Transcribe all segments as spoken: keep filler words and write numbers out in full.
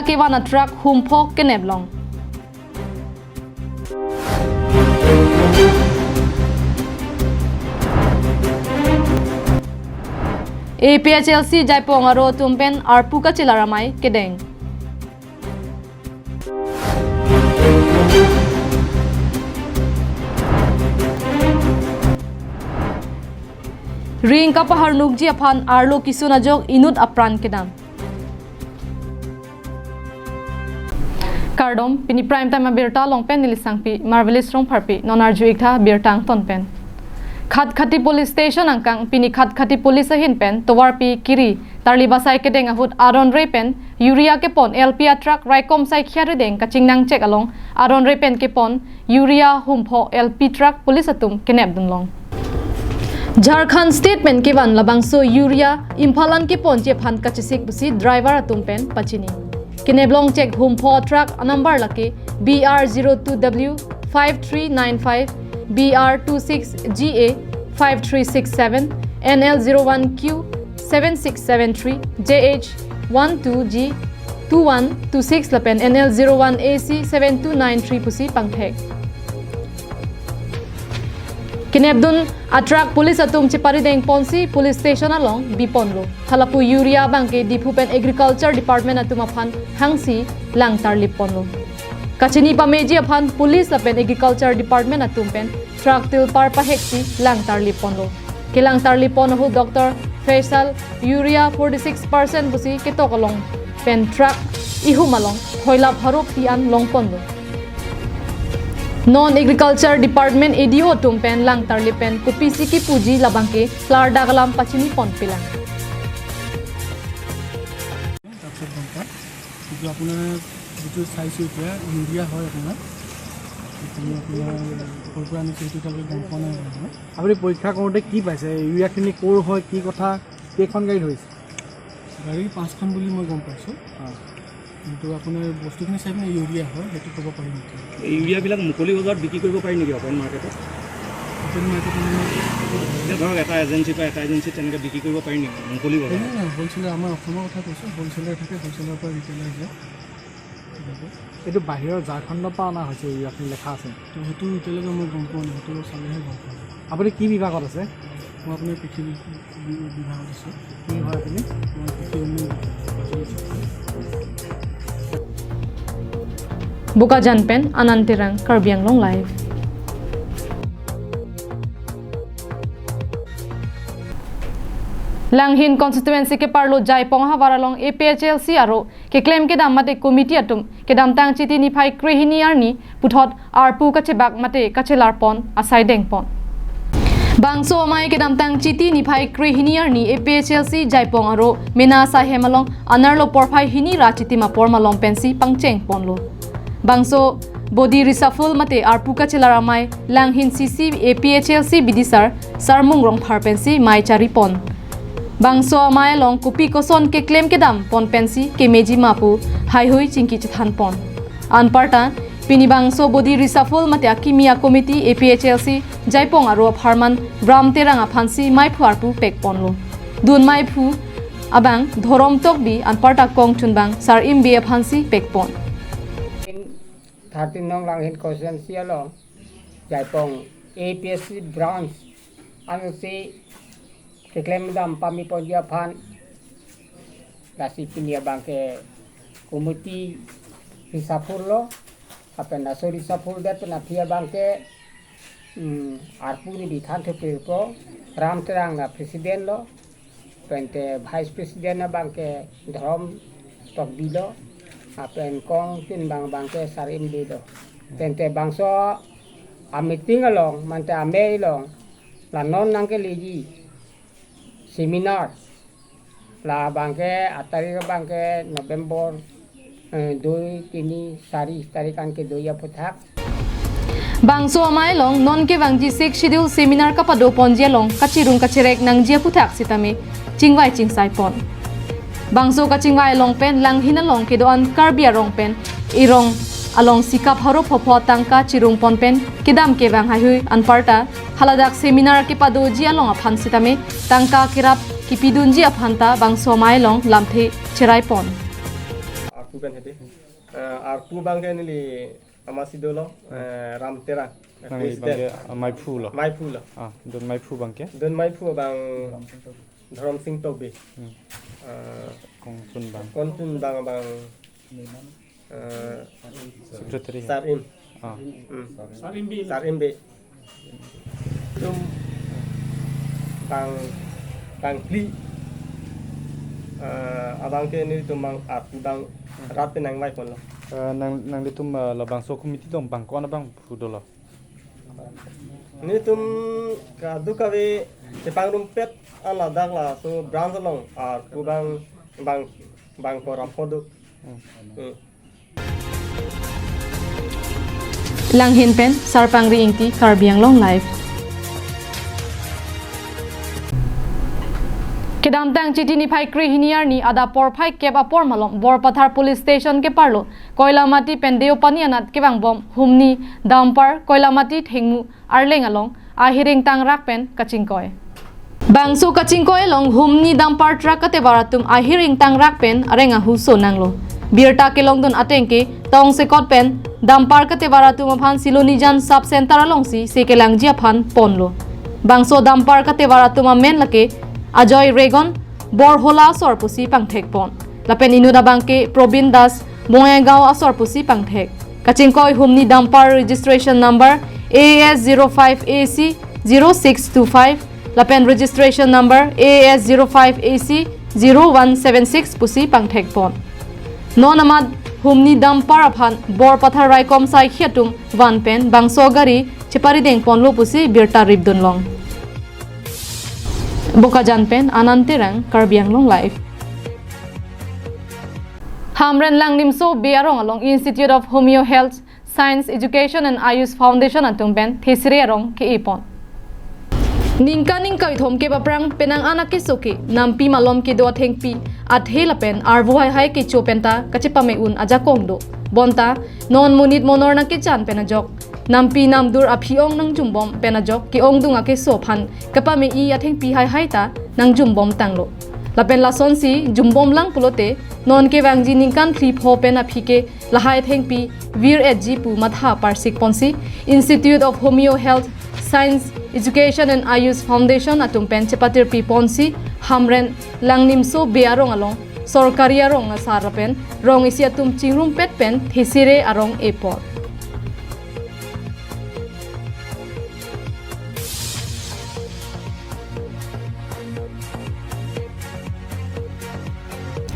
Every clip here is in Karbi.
kevan a-truck humpho kenep long. A P H L C Jaipong aro atum pen arpu kachelar amei kedeng. Ring kapaharnukji aphan arlo kisun ajok inut apran kedam. Kardom, pini Prime Time abirta along pen neli Sangpi Marvelous Rongpharpi, non arju-ik tha birta angton pen. Khatkhati Police Station angkang, pini Khatkhati Police ahin pen tovarpi kiri tarlip asai kedeng ahut aron re pen urea kepon L P a-truck raikom saikhi arideng kachingnang chek along aron re pen kepon urea humpho L P truck police atum kenep dun long. Jharkhand State pen kevan labangso urea Imphal an keponji aphan kachesik pusi driver atum pen pachini. Kenep long chek humpho a-truck a-number lake B R zero two W five three nine five, B R two six G A five three six seven, N L zero one Q seven six seven three, J H one two G two one two six lapen N L zero one A C seven two nine three pusi pangthek. Kenep dun a-truck police atum cheparideng ponsi police station along bipon lo. Halapu urea abangke Diphu pen Agriculture Department atum aphan hangsi lang tarlip pon lo. Kachini pameji aphan police lapen Agriculture Department atum pen truck tilpar paheksi lang tarlip pon lo. Kelang tarlip pon ahut Doctor Faisal urea forty six percent pusi ketok along pen truck ihum along thoilap harup pi an long pon lo. Non Agriculture Department A D O atum pen lang tarlip pen kopisi kipuji labangke klardak alam pachini pon pilang. তাৰপিছত গম পাম। কিন্তু আপোনাৰ যিটো চাইছোঁ এতিয়া ইউৰিয়া হয় আপোনাৰ, এইখিনি আপোনাৰ ক'ৰ পৰা আনিছে সেইটো এতিয়ালৈকে গম পোৱা নাই বাৰু মই। আপুনি পৰীক্ষা কৰোঁতে কি পাইছে? ইউৰিয়াখিনি ক'ৰ হয়, কি কথা, কেইখন গাড়ী ধৰিছে? গাড়ী পাঁচখন বুলি মই গম পাইছোঁ। হয়। কিন্তু আপোনাৰ বস্তুখিনি চাই পিনে ইউৰিয়া হয়, সেইটো ক'ব পাৰিম নেকি? এই ইউৰিয়াবিলাক মুকলি বজাৰত বিক্ৰী কৰিব পাৰি নেকি অপেন মাৰ্কেটত? অপেন মাৰ্কেটত মানে এতিয়া ধৰক এটা এজেঞ্চিৰ পৰা এটা এজেঞ্চিত তেনেকৈ বিক্ৰী কৰিব পাৰি নেকি মুকলি বজাৰত? নহয়, হ'লচেলাৰ, আমাৰ অসমৰ কথা কৈছোঁ, হ'লচেলাৰ থাকে, হ'লচেলাৰৰ পৰা ৰিটেইলাৰ যায়। এইটো বাহিৰৰ ঝাৰখণ্ডৰ পৰা অনা হৈছে, ইয়াত লিখা আছে। তো সেইটো এতিয়ালৈকে মই গম পোৱা নাই, সেইটো চালেহে গম পাম। আপুনি কি বিভাগত আছে? মই আপোনাৰ কৃষি বি-, বি-, বিভাগত আছোঁ। কি হয় আপুনি? মই কৃষি উন্নয়ন বিভাগত আছোঁ। Bokajan pen Anand Terang, Karbi Anglong Live. Langhin constituency keparlo Jaipong havar along A P H L C aro keklem kedam mate committee atum kedamtang Chiti niphai krehini arni puthot arpu kachebak mate kachelar pon asai deng pon. Bangso amei kedamtang Chiti niphai krehini arni A P H L C Jaipong aro mena asai hem along anerlo porphai hini ra chitim apor malom pensi pangcheng ponlo. Bangso body reshuffle mate arpu kachelar amei Langhin C C A P H L C bidisar Sarmung Rongphar pensi mei chari pon. Bangso amei along kopi koson keklem kedam pon pensi kemeji ma pu haihui chingki chethan pon. Anparta pini bangso body reshuffle mate akimi a-committee A P H L C Jaipong aro apharman Bram Terang aphansi meiphu arpu pek ponlo. Dun meiphu abang Dhorom Tokbi anparta kongchunbang Sar Imbi aphansi pek pon. Thirteen nong Langhin constituency along Jaipong A P H C branch ansi keklem dam pame ponji aphan lasi pini abangke committee reshuffle lo, lapen laso reshuffle det pen aphi abangke, mm, arpu neli than thupirpo, Ram Terang la president lo, pente vice president abangke Dhorom Tokbi lo, lapen kongchunbang abangke Sar Imbi lo. Pente bangso a-meeting along, mante amei along, la non nangkeleji seminar, la abangke atarik abangke November, eh, dui, tini, sari tarik an kedo aphuthak. Bangso amei along non kevangji Sixth Schedule seminar kapado ponji along kachirung kacherek nangji aphuthak sitame chingvai chingsai pon. Bangso kachingvai along pen Langhin along kedo-an Karbi arong pen erong along sikap haro phopho tangka chirung pon pen kedam kevang haihui anparta haladak seminar kepadoji along aphan sitame tangka kerap kepidunji aphan ta bangso amei along lamthe cherai pon. Bukan hete. Eh, arpu abang ke neli amatsi dolo, eh, Ram Terang, eh, Nangli president. Abang ke, ah, maiphu lo? Maiphu lo. Ah, don maiphu abang ke? Don maiphu abang Dharam Sing Tokbi. Hmm. Eh, Kongtun abang? Kongtun abang, abang, eh, Secretary. Sarim. Ah. Hmm. Sarim B. Sarim B. Tum bang, bang phli. Eh, abang ke nelitum bang arpu abang rat pen nangvai ponlo. Eh, nang, nanglitum, eh, labangso committee dong bang ko-an abang pu dolo? Nelitum kadokave chepangrumpet an ladak laso branch along arpu abang, bang, bang ko ram pho do. Hmm. Hmm. Langhin pen Sarpangri Ingti, Karbi Anglong Live. Kedamtang Chiti niphai krehini arni adap porphai kep apor malom Borpathar Police Station keparlo Koilamati pen Deopani anat kevangbom humni dumper Koilamati thengmu arleng along ahiring tangrak pen kachingkoi. Bangso kachingkoi along humni dumper truck katevar atum ahiring tangrak pen areng ahu so nanglo. Birta kelongdun ateng ke tongsekot pen dumper katevar atum aphan Silonijan Sub Center alongsi se kelangji aphan ponlo. Bangso dumper katevar atum amen lake Ajoy Regon, Borhola asor pusi pangthek pon. Lapen inut abang ke Probin Das, Bongaigaon asor pusi pangthek. Kachingkoi humni dumper registration number A S zero five A C zero six two five, lapen registration number A S zero five A C zero one seven six pusi pangthek pon. Non amat humni dumper aphan Borpathar raikom saikhi atum van pen bangso gari cheparideng ponlo pusi birta ripdun long. Bokajan pen Anand Terang, Karbi Anglong Live. Hamren Langnimso Bey arong along Institute of Homeo Health Science Education and Ayush Foundation atum pen thesere arong ke-e pon. Ningkan ingkoi thomkep aphrang penang an akeso ke nampi malom kedo athengpi, athe lapen arvo haihai kecho penta kachepame un ajakong do. Bonta non monit monor nangkechan pen ajok, nampi namdur aphi-ong nangjumbom pen ajok ke-ongdung akeso aphan kapame-i athengpi haihai ta nangjumbom tanglo. Lapen lasonsi jumbom lang pulote non kevangji ningkan phli pho pen aphi ke lahai athengpi vir-etji pu matha parsik ponsi Institute of Homeo Health Science Education and Ayush Foundation atum pen chepatirpi ponsi Hamren Langnimso Bey arong along sorkari arong asar lapen rong isi atum chingrumpet pen thesere arong e pon.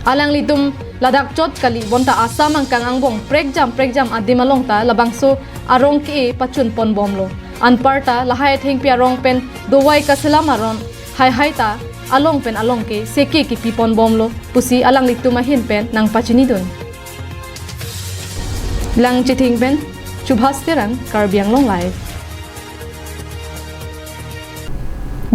Alanglitum ladak chot kali, bonta Assam angkang angbong prekjam prekjam adim along ta labangso arong ke-e pachun ponbomlo. Anparta lahai athengpi arong pen dovai kaselam aron haihai ta along pen along ke seke kepi ponbomlo pusi alanglitum ahin pen nangpachinidun. Langchithing pen Subhas Terang, Karbi Anglong Live.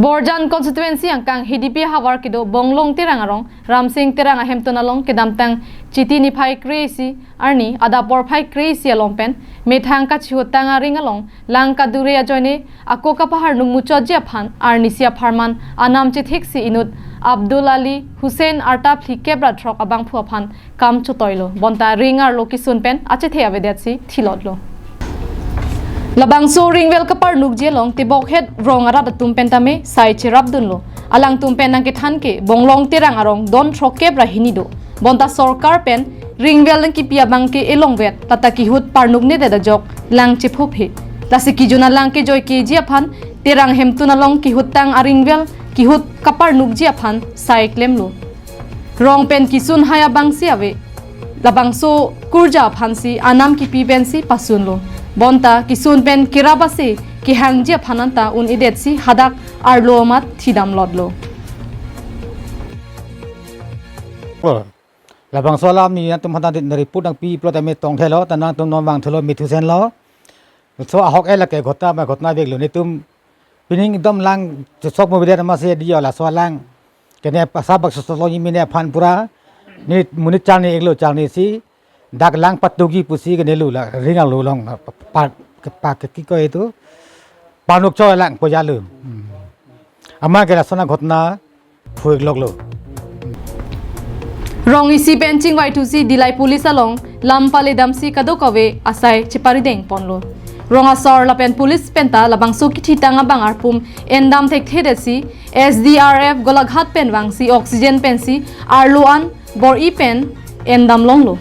Borjan constituency angkang Hidipi havar kedo Bonglong Terang arong Ramsing Terang ahemtun along kedamtang Chiti niphai kre-isi arni adap porphai kre-isi along pen methang kachihutang aring along lang kadure ajoine ako kapaharnuk muchotji aphan arnisi apharman anam chethiksi inut Abdul Ali Hussain arta phlikep ra throk abangphu aphan kam chotoilo. Bonta ring arlo kisun pen achethe avedetsi thilotlo. Labangso ringvel kaparnukji along tebokhet rong arat atum pen tame sai cherapdunlo. Alangtum pen nangkethan ke Bonglong Terang arong don throkkep ra hini do. Bonta sorkar pen ringvel nangkipi abang ke elongvet, lata kihut parnuknedet ajok lang chephuphe. Lasi kejun alang kejoi keji aphan Terang hemtun along kihutang aringvel kihut kaparnukji aphan sai klemlo. Rong pen kisun hai abangsi ave. Labangso kurja aphansi anam kipi pensi pasunlo. Bonta kisun pen kerap ase kehangji aphan anta un-edetsi hadak arlo amat thidamlotlo. Oh, labangso alam ni nangtum hadak report nangpi plot ame tongthelo, ta nangtum non vangthulo, mithusenlo. So ahok e lake ghotna ma ghotna veklo, netum pining ekdom lang chusok mobilet amatsi diyo laso alang. Kene pasabak sosolo ni mene aphan pura ni monit charni eklo charni si dak lang patugi pusi kene lu la ring arlo along pa, pa, pa, ke kiko itu parnuk choi lang pojalu. Hmm. Ama ke lason aghotna phuikloklo. Rong isi pen chingvai thusi Dillai police along lam pale damsi kadokave asai cheparideng ponlo. Rong asor lapen police penta labangso kithitang abang arpum endam thekthedetsi S D R F Golaghat pen vangsi oxygen pensi arlo an bor-i pen endam longlo.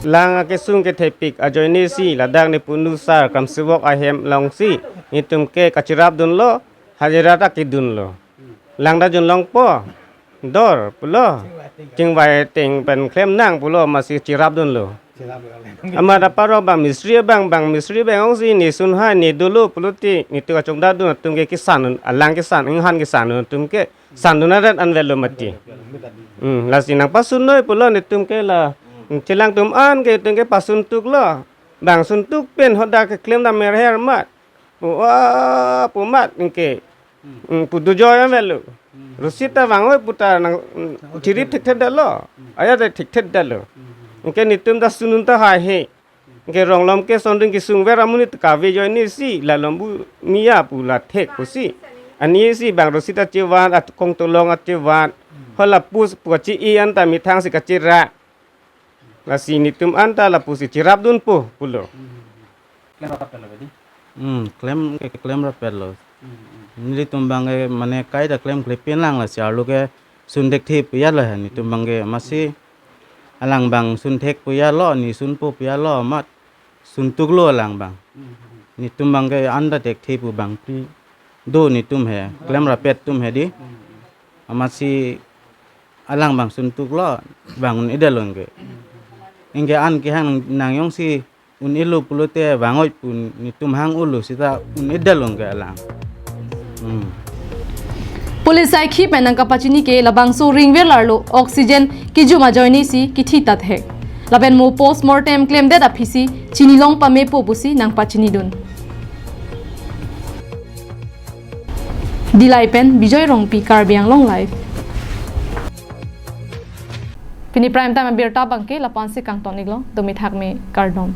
Lang akesung kethepik ajoinesi ladak ne punu sar kramsevok ahem longsi netum ke kachirap dunlo, hajira ta kedunlo. Lang ta junlongpo, dor pulo, chingvai ateng pen klem nang pulo, amatsi chirap dunlo. Amat aparok bang mistri abang, bang mistri abang ongsi ne sun hai ne dolo pulote netum kachongdat dun atum ke kesan, alang kesan, inghan kesan atum ke sandun arat anvetlo mati. Hmm, lasi nangpasunnoi pulo netum ke la, hmm, chelang atum an ke netum ke pasun tuklo. Bang sun tuk pen hadak keklem dam merher mat. Pu, ah, pu mat anke. Hmm, pu dujoi anvetlo. Rosi ta vang-oi pu ta nang, hmm, chirip thekthedetlo. Aya ta thekthedetlo. Anke netum ta sunun ta haihe. Anke rong lom ke sonding kesung ver amonit kave ajoinesi la lombu miya pu la thek pusi. Anisi bang rosi ta chevan, akong tolong achevan. Hala pus pu kachi-i an ta methang si kachira. Lasi netum an ta lapusi chirap dunpo pulo. Klem rapetlo bedi? Hmm, klem, klem rapetlo. Hmm, hmm. Nelitum abang ke mane kaita klemkle pin lang, lasi arlo ke sun thekthe pu ya lo he, netum abang ke amatsi alang abang sun thek pu ya lo, ne sunpo pu ya lo, amat sun tuklo alang abang. Hmm, hmm. Netum abang ke an ta thekthe pu bangphli do netum he, klem rapet atum he di. Hmm, hmm. Amatsi alang abang sun tuklo, bang un-edetlo anke. Hmm, hmm. Anke an kehang nang, nang jongsi un-elo pulote vang-oi pu netum hang-olo seta un-edetlo anke alang. Hmm. Police asaikhi pen nangkapachini ke labangso ringver arlo oxygen kejum ajoinesi kithi tathek. Lapen mo postmortem klemdet aphisi chinilong pamepo pusi nangpachinidun. Dillai pen Bijoy Rongpi, Karbi Anglong Live. Pini prime time abirta abangke lapu-ansi kangton-iklo, domi thakme, kardom.